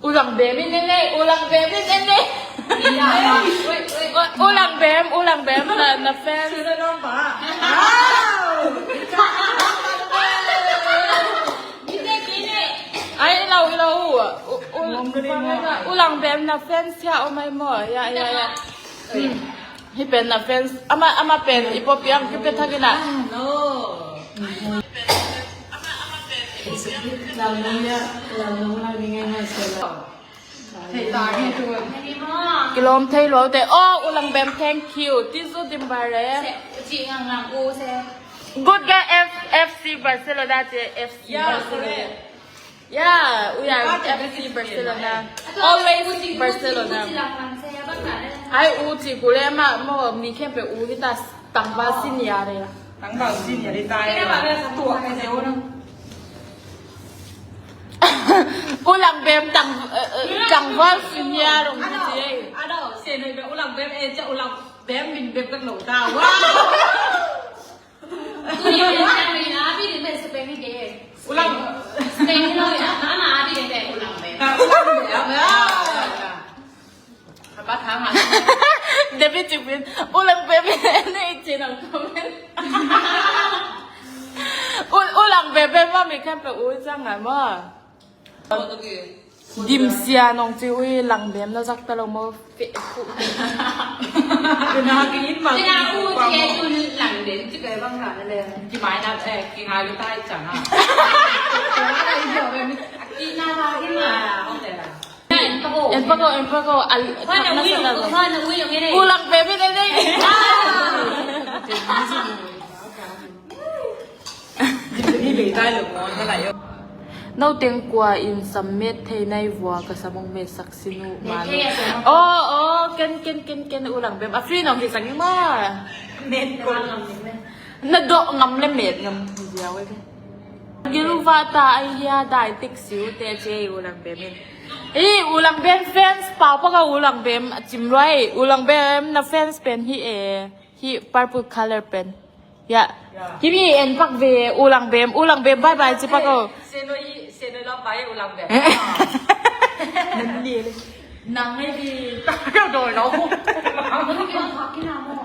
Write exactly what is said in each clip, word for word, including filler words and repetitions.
U Lang Bem in en ei, U Lang Bem in en ei. U, U Lang Bem, U Lang Bem na, na fans. Ai, i lo, i lo. U, U, U Lang Bem na fans hia om ai maw? Ya, ya, ya. Hih pen na fans, ama, ama pen i pawlpi ang kipia thak in ah. Kilawm thei lua uh teh. Oh, U Lang Bem, thank you. Tizu dim bare. Good guy, F, F C Barcelona, F C Barcelona. Yeah, we are F C Barcelona. Always Barcelona. Ai, U ci kule ma, mo mi khempeuh U hi ta, tangval senior le. Tangval senior le ta. U Lang Bem tang, eh, eh, tangval senior ong ci. Ado, senior U Lang Bem, eh, ca U Lang Bem min bem kan lo ta. Wow. Ulang. David Cipin, Ulang Bebe ne ichi nang comment. Ul-, Ulang Bebe ma mi kan pe u zang a ma. Dim sia nong ci ui, Lang Bem na zak ta lo maw. Fe-, fu-, Kena ki in ma. Kena u ci e tun Lang Bem ci kai bang ka na le. Ci mai na, eh, ki ngai lu tai chang ha. Ki na la ki ma. En pako, en pako, al, na sa na lo. Ulang Bem in ne. Note teng kua in sammet thei nai vua ka sam hong metsak sin uh ma lo. Oh, oh, ken, ken, ken, ken, Ulang Bem. A free nong hi sang ma. Met ko. Na doh ngam le met ngam hi dia we. Gil va ta ai hia dai tik siu te ce Ulang Bem in. Eh, Ulang Bem fans pau pa ka Ulang Bem cim luai. Ulang Bem na fans pen hi e. Hi purple color pen. Ya. Hi mi en pak ve, Ulang Bem, Ulang Bem, bye bye, ci pak o. Seno i, seno i lam bye, Ulang Bem. Nan li le. Nang ngai di. Ka doi no.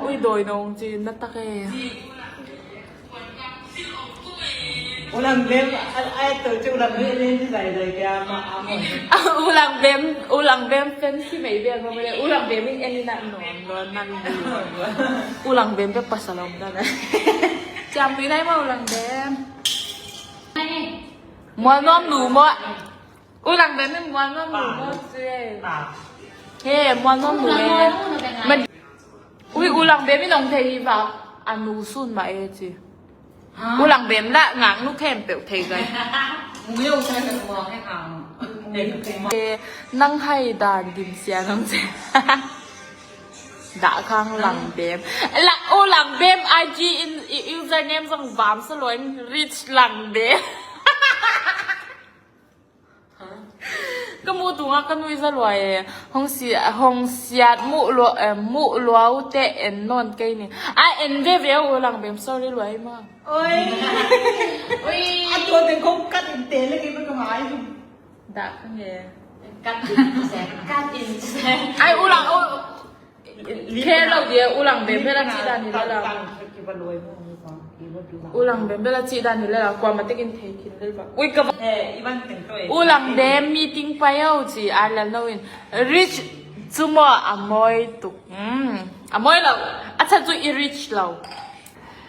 Ui, doi no, ci na tak e. Ulang Bem, a, a, to, ci Ulang Bem, le, di, dai, dai, kaya, ma, amo. Ulang Bem, Ulang Bem, fan si mai bia, ma, ma, Ulang Bem, in, en, na, no, no, nan, Ulang Bem, pe, pasalom, na, na. Ciam, pi, nai, ma, Ulang Bem. Mual nuam lu, mo. Ulang Bem in mual nuam nu maw ci. He, mual nuam nu e. Ui, Ulang Bem in ong thei hi va. A nu sun mah e ci. Ulang Bem lah ngak nu khempeuh thei gai. Nang hai dan dim sia nong ci. Dah khang Lang Bem. Ulang Bem I G in username zong vam sa lo in Rich Lang Bem. Ka muh tungah ka nuih za luai e. Hong si-, hong siat muh lua, eh, muh lua uh teh en nawn kei ni. A en veve uh Lang Bem, sorry luai ma. Oi. Oi. A tua teng kong kat in te le kei ba ka mai. Dah ka nge. Kat in se, kat in se. Ai Ulang, u-, Khe lo dia, Ulang Bem bela cih dan ni lela. Ulang Bem bela cih dan ni lela, kua ma tekin thei khin lel ba. Ui ka. Ulang Bem meeting pai au ci a lel no in. Rich cu maw a moi tuk. Hmm. A moi lo. A chat cu i rich lo.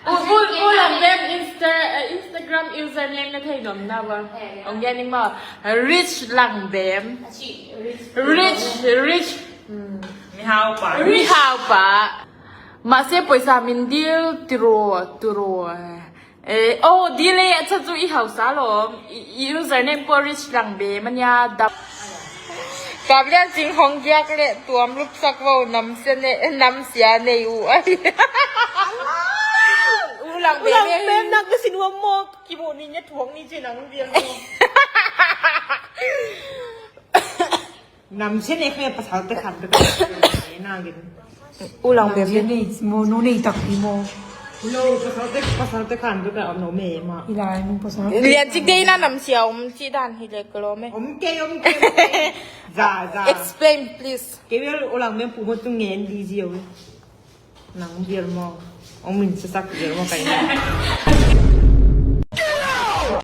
U, u, Ulang Bem Insta, eh, Instagram username na thei nuam na ba. Ong gen ning maw. Rich Lang Bem. Rich, rich. Hmm. Mihau pa. Mihau pa. Mahse poisa min dil tiro, tiro. Eh, oh, dil e, a chat cu i hausa lawm. I, i username ko Rich Lang Bem a nia dap. Kap lian cing hong giak le tuam lupsak vo nam sia ne, nam sia nei uh ai. Ulang Bem. Ulang Bem nak na sin uam maw, kimu ni nya thuak ni cin ang biang maw. Nam sia ne khe pasal te khat te khat. Na gin. Ulang Bem. Nam sia ne mo, no ne tak pi mo. Lo, pasal te, pasal te khan tu ka om lo me ma. Hi lai nung pasal. Lian cik dei na nam sia om ci dan hi le ka lo me. Om kei, om kei, om kei. Za, za. Explain please. Kei bel ulang men pu mo tu ngen di zia we. Nang bial mo. Ong min sasak bial mo kai na.